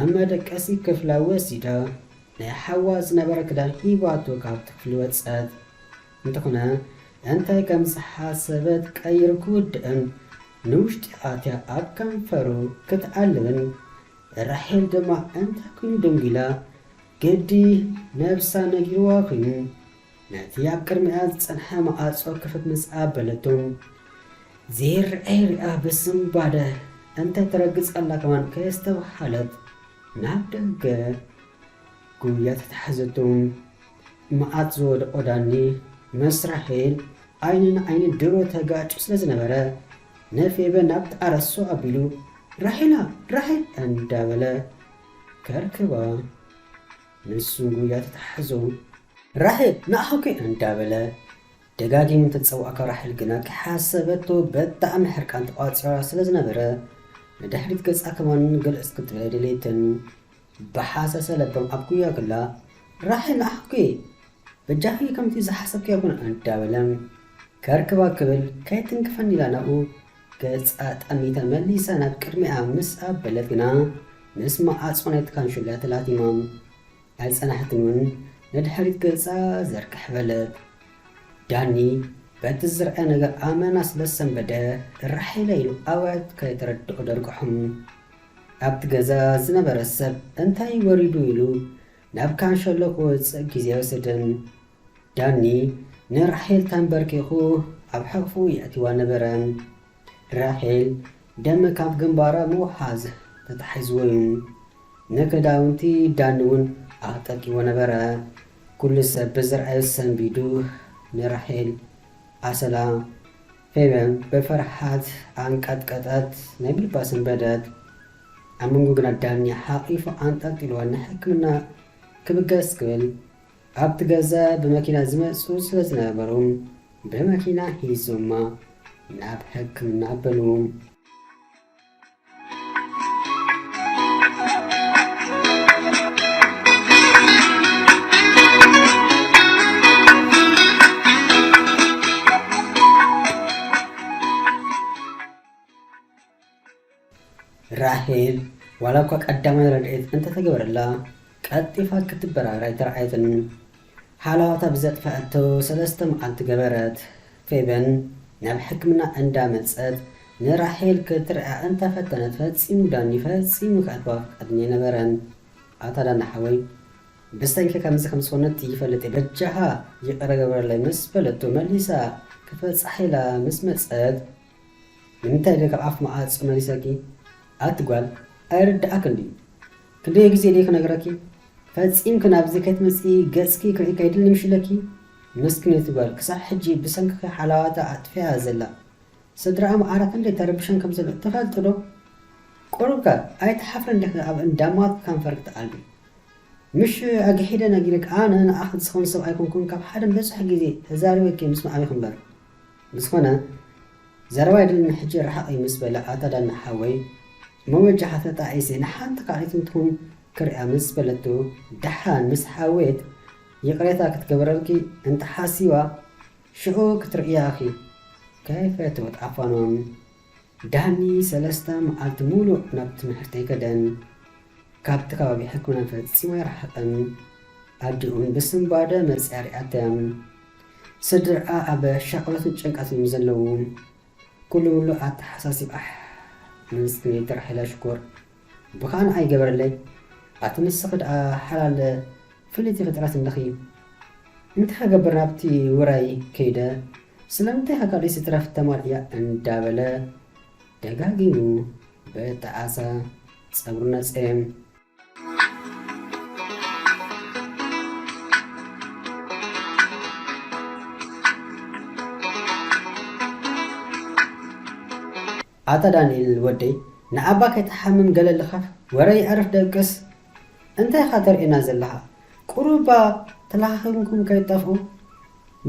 ኣብ መደቀሲ ክፍላ ወሲዳ ናይ ሓዋ ዝነበረ ክዳን ሂባቶ ካብቲ ክፍሊ ወጸት። እንተኾነ እንታይ ከም ዝሓሰበት ቀይሩ ክውድእን ንውሽጢ ኣትያ ኣብ ከንፈሩ ክትኣልምን ራሄል ድማ እንታይ ኮይኑ ደንጒላ ግዲ ነብሳ ነጊርዋ ኮይኑ ነቲ ኣብ ቅድሚኣ ዝጸንሐ መዓጾ ክፍት ምስ ኣበለቶ ዘይርኣይ ሪኣ ብስንባደ እንታይ ትረግጽ ኣላ ከማን ከየስተብሃለት ናብ ደገ ጉያ ተታሕዘቶ። መዓት ዝወደቆ ዳኒ ምስ ራሄል ዓይኒ ንዓይኒ ድሮ ተጋጩ ስለ ዝነበረ ንፌበን ናብ ጣዕራ ስቕ ኣቢሉ ራሄላ ራሄል እንዳበለ ከርክባ ንሱ ጉያ ተታሕዞ። ራሄል ንኣኹኪ እንዳበለ ደጋጊሙ እንተጸዋዕካ ራሄል ግና ከይሓሰበቶ በጣዕሚ ሕርቃን ተቋጺራ ስለ ዝነበረ ንድሕሪት ገጻ ከማን ግልጽ ክትብል ኣይደለየትን። ብሓሰሰ ለበም ኣብ ጉያ ክላ ራሄል ንኣኹኪ በጃኺ ከምቲ ዝሓሰብክዮ ኣይኮነ እንዳበለ ከርክባ ክብል ከይትንክፈኒ ኢላ ናብኡ ገጻ ጠሚታ መሊሳ ናብ ቅድሚኣ ምስ ኣበለት ግና ምስ መዓጾ ናይቲ ካንሹላ ተላቲማ ኣይጸናሕትን እውን ንድሕሪት ገጻ ዘርግሕ በለት። ዳኒ በቲ ዝረኣየ ነገር ኣመና ስለ ዝሰንበደ ራሄለ ኢሉ ኣውያት ከይተረድኦ ደርግሖም። ኣብቲ ገዛ ዝነበረ ሰብ እንታይ ወሪዱ ኢሉ ናብ ካንሸሎ ክወጽእ ግዜ ኣይወሰደን። ዳኒ ንራሄል ተንበርኪኹ ኣብ ሕቕፉ የእትዋ ነበረ። ራሄል ደም ካብ ግንባራ ምውሓዝ ተታሒዝዎ እዩ። ንክዳውንቲ ዳኒ እውን ኣጠቂዎ ነበረ። ኩሉ ሰብ ብዝረኣዮ ሰንቢዱ ንራሄል ኣሰላ። ፌበን ብፍርሓት ኣንቀጥቀጠት፣ ናይ ብልባ ሰንበደት። ኣብ መንጎ ግና ዳኒ ሓቒፉ ኣንጠልጢልዋ ንሕክምና ክብገስ ክብል ኣብቲ ገዛ ብመኪና ዝመጹ ስለ ዝነበሩ ብመኪና ሒዞማ ናብ ሕክምና ኣበሉ። ራሄል ዋላ እኳ ቀዳማይ ረድኤት እንተተገበረላ ቀልጢፋ ክትበራበር ኣይተረኣየትን። ሓላዋታ ብዘጥፈኣቶ ሰለስተ መዓልቲ ገበረት። ፌበን ናብ ሕክምና እንዳመጸት ንራሄል ክትርኣ እንተፈተነት ፈጺሙ ዳኒ ፈጺሙ ከእትዋ ፍቃደኛ ኣይነበረን። ኣታ ዳኒ ሓወይ ብሰንኪ ከምዚ ከም ዝኾነት ይፈልጥ እየ። በጃኻ ይቕረ ግበረለይ ምስ በለቶ መሊሳ ክትበጽሓ ኢላ ምስ መጸት ንምንታይ ኢለ ካብ ኣፍ መዓጹ መሊሰኪ? ኣቲ ጓል ኣይርድኣክን ድዩ? ክንደይ ግዜ ድየ ክነግረኪ? ፈጺምኪ ናብዚ ከይትመጺ ገጽኪ ክርእየኪ ኣይደልን ምሽ ኢለኪ? ምስኪነይቲ ጓል ክሳብ ሕጂ ብሰንክኺ ሓላዋታ ኣጥፊኣ ዘላ። ስድራኣ መዓራ ክንደይ ተረቢሾም ከም ዘሎ ትፈልጢ ዶ? ቁሩብከ ኣይትሓፍርን ዲኺ ኣብ እንዳ ሞት ከንፈርኪ ትኣልሚ? ምሽ ኣግሒደ ነጊረኪ ኣነ ንኣኺ ዝኸውን ሰብ ኣይኮንኩን ካብ ሓደ ንብዝሕ ግዜ ተዛሪበኪ ምስማዕ ኢኺ እምበር። ብዝኾነ ዘረባ ኣይደልን ሕጂ ርሓቒ ምስ በለ ኣታ ዳኒ ሓወይ እሞ በጃኻ ተጣኢሰ ንሓንቲ ካልኣይቲ እንትኹን ክርእያ ምስ በለቶ ደሓን ምስ ሓወየት ይቕሬታ ክትገብረልኪ እንተሓሲባ ሽዑ ክትርእያ ኢኺ። ከይፈተወት ኣፋኖም ዳኒ ሰለስተ መዓልቲ ሙሉእ ናብ ትምህርቲ ኣይከደን። ካብቲ ከባቢ ሕክምና ፈጺሙ ኣይረሓቐን። ኣዲኡን ብስንባደ መጺኣ ሪኣተያ። ስድርኣ ኣብ ሻቕሎትን ጭንቀትን እዮም ዘለዉ። ኩሉ ሙሉእ ኣተሓሳሲብ ኣሕ ምስኪነይቲ ራሄላ ሽኮር ብኻን ኣይገበረለይ። ኣቲ ንስኺ ደኣ ሓላል ፍልይቲ ፍጥረት እንዲኺ። እንታይ ክገብር ናብቲ ውራይ ከይደ ስለምንታይ ካብ ካልእ ትረፍ ተማልእያ እንዳበለ ደጋጊሙ ብጣዓሳ ጸጉሩ ነጸየ። ኣታ ዳንኤል ወደይ ንኣባ ከይትሓምም ገለ ልኸፍ ወረ ይዕርፍ ደቅስ እንታይ ኢኻ ተርእየና ዘለኻ? ቁሩባ ተለኻኺምኩም ከይትጠፍኡ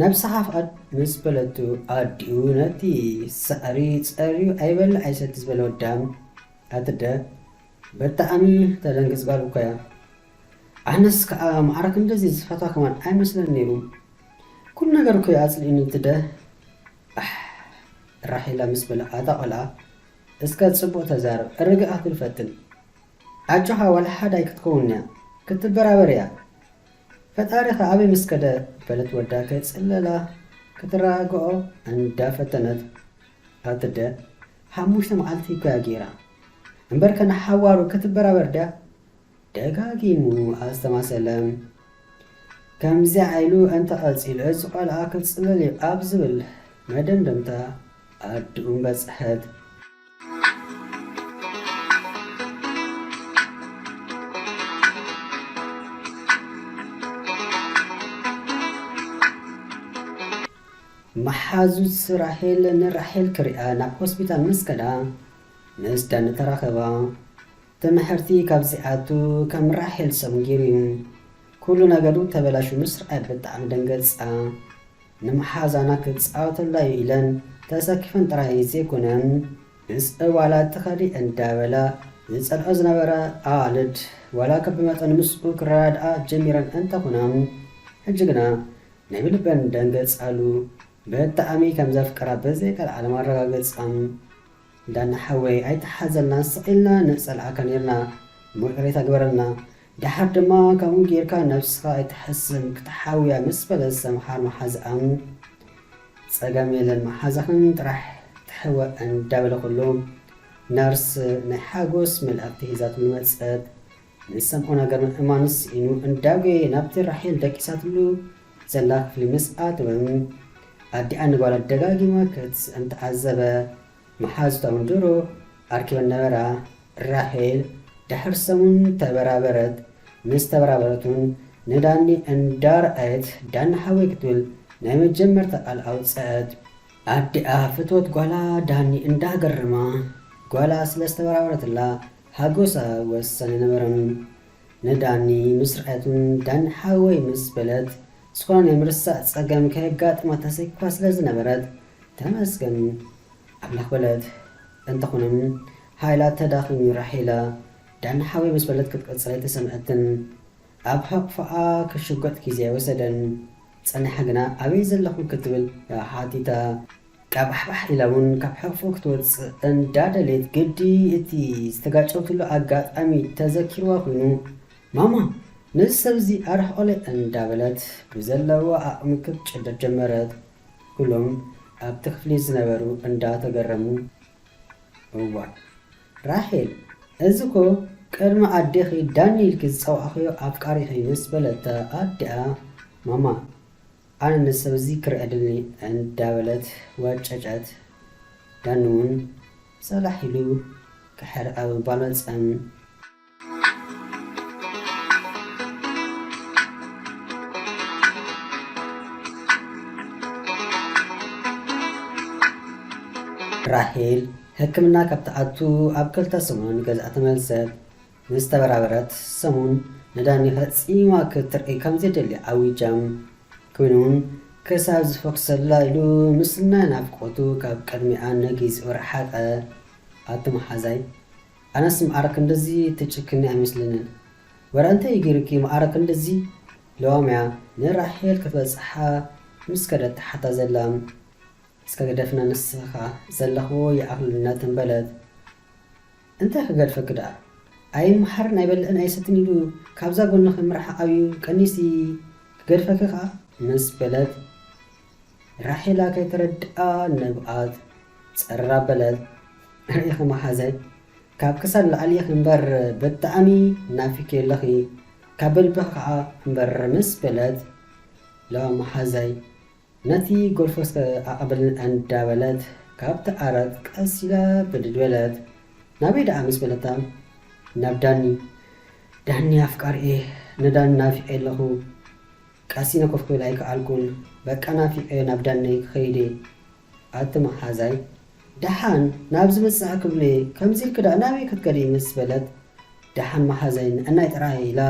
ነብስኻ ፍቐድ ምስ በለቱ ኣዲኡ ነቲ ሳዕሪ ጸርዩ ኣይበልዕ ኣይሰቲ ዝበለ ወዳም ኣትደ ብጣዕሚ ተደንግጽ ጓል እኮ እያ። ኣነስ ከኣ ማዕረ ክንድዚ ዝፈትዋ ከማን ኣይመስለን ነይሩ። ኩሉ ነገር እኮ እዩ ኣጽሊኡኒ ትደ። ኣሕ ራሄላ ምስ በለ ኣታ ቆልዓ እስከ ጽቡቕ ተዛረብ ርግእ ክትብል ፈትን። ኣጆኻ ዋላ ሓዳይ ክትከውን እያ፣ ክትበራበር እያ። ፈጣሪኻ ኣበይ ምስ ከደ በለት ወዳ ከይጽለላ ክትረጋግኦ እንዳፈተነት። ኣትደ ሓሙሽተ መዓልቲ እኮ እያ ገይራ። እምበርከ ንሓዋሩ ክትበራበር ድያ? ደጋጊሙ ኣስተማሰለ። ከምዚኣ ኢሉ እንተቐጺሉ እዚ ቆልዓ ክጽለል እዩ ኣብ ዝብል መደምደምታ ኣድኡም በጽሐት። መሓዙት ራሄል ንራሄል ክሪኣ ናብ ሆስፒታል ምስ ከዳ ምስ ዳኒ ተራኸባ። ትምሕርቲ ካብዚኣቱ ከም ራሄል ሰብ ገይሩ እዩ። ኩሉ ነገሩ ተበላሹ ምስ ረኣየት ብጣዕሚ ደንገጻ። ንመሓዛና ክጻወተላ እዩ ኢለን ተሰኪፈን ጥራይ ዘይኮነን ምስ እዋላ ትኸዲ እንዳበላ ዝጸልኦ ዝነበረ ኣዋልድ ዋላ ከብመጠን ምስኡ ክረዳድኣ ጀሚረን እንተኾና ሕጂ ግና ናይ ብልበን ደንገጻሉ። ብጣዕሚ ከም ዘፍቅራ ብዘይ ካልኣለም ኣረጋገጻ። ዳኒ ሓወይ ኣይትሓዘልና፣ ስቕ ኢልና ንጸልኣካ ኔርና፣ እሞ ይቕሬታ ግበረልና። ደሓር ድማ ከምኡ ጌርካ ነብስኻ ኣይትሕስም፣ ክትሓውያ ምስ በለት ሰምሓር መሓዝኣም ጸገም የለን መሓዛኽን ጥራሕ ትሕወ እንዳበለ ኩሉ ናርስ ናይ ሓጎስ መልእኽቲ ሒዛትሉ መጸት። ንሰምዖ ነገር ምእማኑ ስኢኑ እንዳጎየ ናብቲ ራሄል ደቂሳትሉ ዘላ ክፍሊ ምስ ኣተወ ኣዲኣ ንጓላ ደጋጊማ ክትስእን ተዓዘበ። መሓዙታ እውን ድሮ ኣርኪበን ነበራ። ራሄል ድሕሪ ሰሙን ተበራበረት። ምስ ተበራበረት እውን ንዳኒ እንዳርኣየት ዳኒ ሓወይ ክትብል ናይ መጀመርታ ቃል ኣውፀአት። ኣዲኣ ፍትወት ጓላ ዳኒ እንዳገረማ ጓላ ስለ ዝተበራበረትላ ሓጎሳ ወሰን ኣይነበረን። ንዳኒ ምስ ረኣየት እውን ዳኒ ሓወይ ምስ በለት ዝኾነ ናይ ምርሳዕ ፀገም ከየጋጥማ ተሰኪፋ ስለ ዝነበረት ተመስገን ኣምላኽ በለት። እንተኾነ ሓይላ ተዳኺሙ ራሄላ ዳኒ ሓወይ ምስ በለት ክትቅፅል ኣይተሰምዐትን። ኣብ ሕቕፍኣ ክሽጎጥ ግዜ ኣይወሰደን። ጸኒሓ ግና ኣበይ ዘለኹም ክትብል ሓቲታ። ቀባሕባሕ ኢላ እውን ካብ ሕቕፉ ክትወጽእ እንዳደለየት ግዲ እቲ ዝተጋጨውትሉ ኣጋጣሚ ተዘኪርዋ ኮይኑ ማማ ነዚ ሰብ እዚ ኣርሕቐለይ እንዳበለት ብዘለዋ ዓቕሚ ክትጭደድ ጀመረት። ኩሎም ኣብቲ ክፍሊ ዝነበሩ እንዳተገረሙ እዋይ ራሄል፣ እዚ እኮ ቅድሚ ኣዴኺ ዳኒ ኢልኪ ዝጸዋዕኽዮ ኣፍቃሪኺ ምስ በለታ ኣዲኣ፣ ማማ፣ ኣነ ነዚ ሰብ እዚ ክርአ እደሊ እንዳበለት ወጨጨት። ዳኒ እውን ሰላሕ ኢሉ ክሕርኣ ብምባል መጸ። ራሄል ሕክምና ካብ ትኣቱ ኣብ ክልተ ሰሙን ገዝኣ ተመልሰት። ምስ ተበራበረት ሰሙን ንዳኒ ፈጺማ ክትርኢ ከም ዘይደሊ ኣዊጃ። ኮይኑ እውን ክሳብ ዝፈኩሰላ ኢሉ ምስ ናይ ናፍቆቱ ካብ ቅድሚኣ ነጊጹ ረሓቐ። ኣቲ መሓዛይ፣ ኣነስ ማዕረ ክንድዚ ትጭክኒ ኣይመስለንን። ወረ እንታይ ገይሩኪ ማዕረ ክንድዚ? ለዋምያ ንራሄል ክትበጽሓ ምስ ከደት ትሓታ ዘላ። እስከ ግደፍና ንስኻ ዘለኽዎ ይኣኽለና ተንበለት። እንታይ ክገድፈኪ ደኣ? ኣይምሓርን ኣይበልዕን ኣይሰትን ኢሉ ካብዛ ጎንኺ ምርሓቕ ኣብዩ ቀኒሲ ክገድፈኪ ኸኣ ምስ በለት ራሄላ ከይተረድኣ ንብኣት ጸረር ኣበለት። ርኢኺ መሓዘይ፣ ካብ ክሳድ ላዕሊ ኢኺ እምበር ብጣዕሚ ናፊኪ ኣለኺ፣ ካብ በልብኺ ኸኣ እምበር ምስ በለት ለዋ መሓዘይ ነቲ ጎልፎ እስከ ኣቐብልን እንዳበለት ካብቲ ዓራት ቀስ ኢላ ብድድ በለት። ናበይ ደኣ ምስ በለታ ናብ ዳኒ። ዳኒ ኣፍቃሪኤ፣ ንዳኒ ናፊቐ ኣለኹ። ቀሲነ ኮፍ ክብል ኣይከኣልኩን። በቃ ናፊቐዮ ናብ ዳነይ ክኸይድ እየ። ኣቲ መሓዛይ፣ ደሓን ናብዚ ምጻእ ክብሎ እየ። ከምዚ ኢልኪ ደኣ ናበይ ክትከዲ ምስ በለት፣ ደሓን መሓዛይ ንዕናይ ጥራይ ኢላ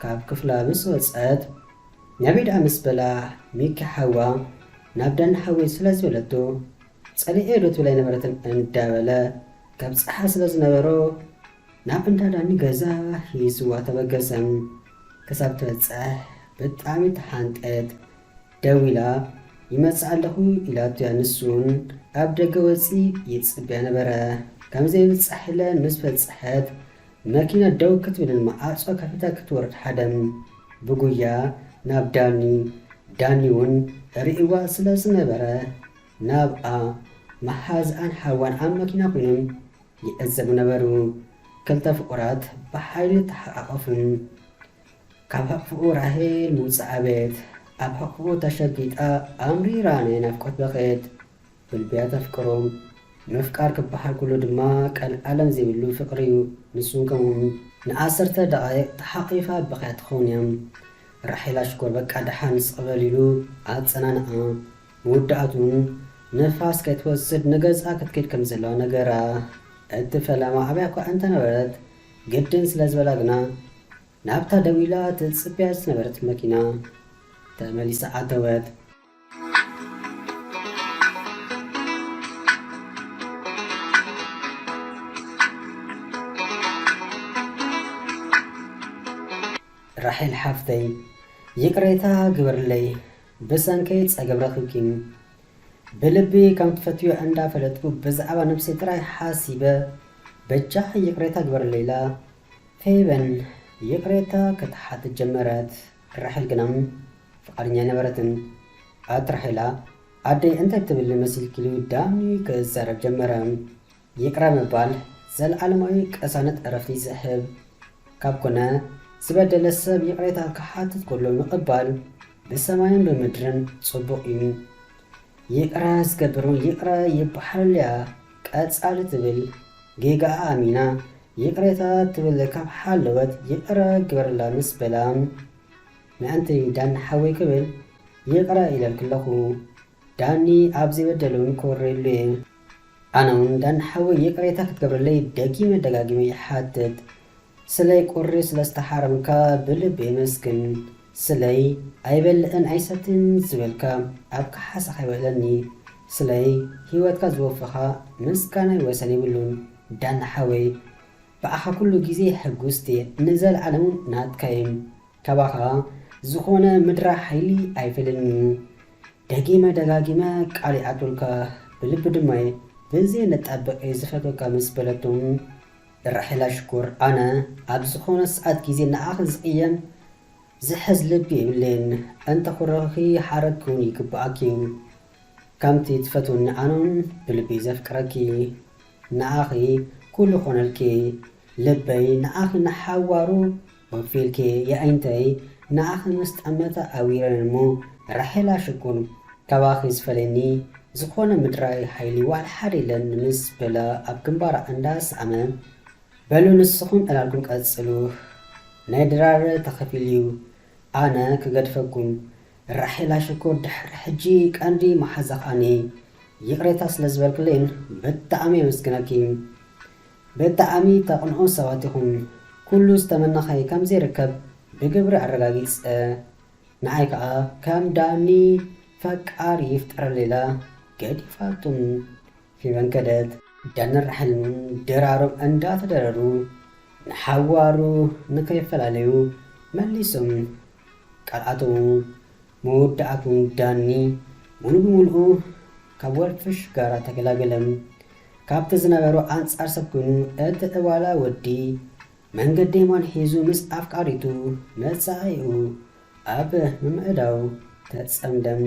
ካብ ክፍላ ምስ ወጸት፣ ናበይ ደኣ ምስ በላ፣ ሚኪ ሓዋ ናብ ዳኒ ሓወይ ስለ ዝበለቶ፣ ጸሊኤዮ ዶ ትብል ኣይነበረትን እንዳበለ ከብጽሓ ስለ ዝነበሮ፣ ናብ እንዳ ዳኒ ገዛ ሒዝዋ ተበገሰ። ክሳብ ትበጽሕ ብጣዕሚ ተሓንጠየት። ደዊላ፣ ይመጽእ ኣለኹ ኢላቶ እያ። ንሱ እውን ኣብ ደገ ወጺኡ ይጽበያ ነበረ። ከም ዘይብጻሕ ኢለን ምስ በጽሐት፣ መኪና ደው ክትብልን መዓጾ ከፊታ ክትወርድ ሓደ ብጉያ ናብ ዳኒ። ዳኒ እውን ርእይዋ ስለ ዝነበረ ናብኣ መሓዝኣን ሓዋን ኣብ መኪና ኮይኖም ይዕዘቡ ነበሩ። ክልተ ፍቑራት ብሓይሊ ተሓቓቐፉ። ካብ ሕቕፍኡ ራሄል ምውጻእ ኣቤት። ኣብ ሕቕፍኡ ተሸጊጣ ኣምሪራ ናይ ናፍቆት በኸየት። ብልብያ ተፍቅሮ። ምፍቃር ክበሃል ኩሉ ድማ ቀልዓለም ዘይብሉ ፍቕሪ እዩ። ንሱን ከምኡ ንዓሰርተ ደቓይቕ ተሓቒፋ በኸያ ትኸውን እያ። ራሄላ ሽኮር በቃ ደሓን ስቕ በል ኢሉ ኣጸናንዓ። መወዳእቱን ንፋስ ከይትወስድ ንገዝኣ ክትከይድ ከም ዘለዋ ነገራ። እቲ ፈለማ ኣብያ እኳ እንተነበረት ግድን ስለ ዝበላ ግና ናብታ ደው ኢላ ትጽበያ ዝነበረት መኪና ተመሊሳ ኣተወት። ራሄል ሓፍተይ፣ ይቕሬታ ግበርለይ፣ ብሰንከይ ጸገም ረኺብኪ። ብልቢ ከም ትፈትዮ እንዳፈለጥኩ ብዛዕባ ነብሰይ ጥራይ ሓሲበ፣ በጃኺ ይቕሬታ ግበርለይ ኢላ ፌበን ይቕሬታ ክትሓትት ጀመረት። ራሄል ግና ፍቓደኛ ኣይነበረትን። ኣቲ ራሄላ ኣደይ እንታይ ትብል መሲልኪ ኢሉ ዳኒ ክዛረብ ጀመረ። ይቕረ ምባል ዘለዓለማዊ ቅሳነት ዕረፍቲ ዝህብ ካብ ኮነ፣ ዝበደለ ሰብ ይቕሬታ ክሓትት ከሎ ምቕባል ብሰማይን ብምድርን ጽቡቕ እዩ። ይቕረ ዝገብር እውን ይቕረ ይበሃለሉ እያ። ቀጻሊ ትብል ጌጋኣ ኣሚና ይቕሬታ ትብል ካብ ሓለወት ይቕረ ግበረላ ምስ በላ፣ ምእንቲ ዳኒ ሓወይ ክብል ይቕረ ኢለልኪ ኣለኹ። ዳኒ ኣብ ዘይበደለ እውን ክወርየሉ እየ። ኣነ እውን ዳኒ ሓወይ ይቕሬታ ክትገብረለይ ደጊመ ደጋጊመ ይሓትት። ስለይ ቁሪ ስለ ዝተሓረምካ ብልቢ የመስግን። ስለይ ኣይበልዕን ኣይሰትን ዝበልካ ኣብ ከሓሳኻ ይውዕለኒ። ስለይ ህይወትካ ዝወፈኻ ምስጋናይ ወሰን የብሉን። ዳኒ ሓወይ ብኣኻ ኩሉ ግዜ ሕጉስቲ ንዘለዓለም እውን ናትካ እየ። ካባኻ ዝኾነ ምድራ ሓይሊ ኣይፈልየንን እዩ። ደጊመ ደጋጊመ ቃል ይኣትወልካ፣ ብልቢ ድማ እየ ብዘይ ነጣብቕ እየ ዝፈትወካ ምስ በለቶም፣ ራሄላ ሽኮር ኣነ ኣብ ዝኾነ ሰዓት ግዜ ንኣኺ ዝቕየም ዝሕዝ ልቢ የብለይን። እንተ ኩረኺ ሓረግ ክውን ይግብኣኪ እዩ። ከምቲ ትፈትውኒ ኣነ እውን ብልቢ ዘፍቅረኪ። ንኣኺ ኩሉ ኮነልኪ። ልበይ ንኣኺ ንሓዋሩ ወፊልኪ። የዒንተይ ንኣኺ ምስ ጠመተ ኣዊረን እሞ ራሄላ ሽኮር ካባኺ ዝፈለኒ ዝኾነ ምድራዊ ሓይሊ ዋላ ሓደ የለን ምስ በለ ኣብ ግንባራ እንዳሰኣመ በሉ ንስኹም ዕላልኩም ቀጽሉ። ናይ ድራር ተኸፊሉ እዩ። ኣነ ክገድፈኩም። ራሄላ ሽኮር ድሕሪ ሕጂ ቀንዲ መሓዛኽ ኣነ እየ። ይቕሬታ ስለ ዝበልክለይን ብጣዕሚ የመስግነኪ። ብጣዕሚ ተቕንዑ ሰባት ኢኹም። ኩሉ ዝተመነኻዮ ከም ዘይርከብ ብግብሪ ኣረጋጊጸ። ንዓይ ከኣ ከም ዳኒ ፈቃር ይፍጠረለይ ኢላ ገዲፋቶም ፌበን ከደት። ዳንን ራሄልን ድራሮም እንዳተደረሩ ንሓዋሩ ንከይፈላለዩ መሊሶም ቃል ኣተዉ። መወዳእቱ ዳኒ ሙሉ ብሙሉኡ ካብ ወልፍሽ ጋራ ተገላገለ። ካብቲ ዝነበሮ ኣንጻር ሰብ ኮይኑ እቲ ዕባላ ወዲ መንገዲ የማን ሒዙ ምስ ኣፍቃሪቱ መጻኢኡ ኣብ ምምዕዳው ተጸምደም።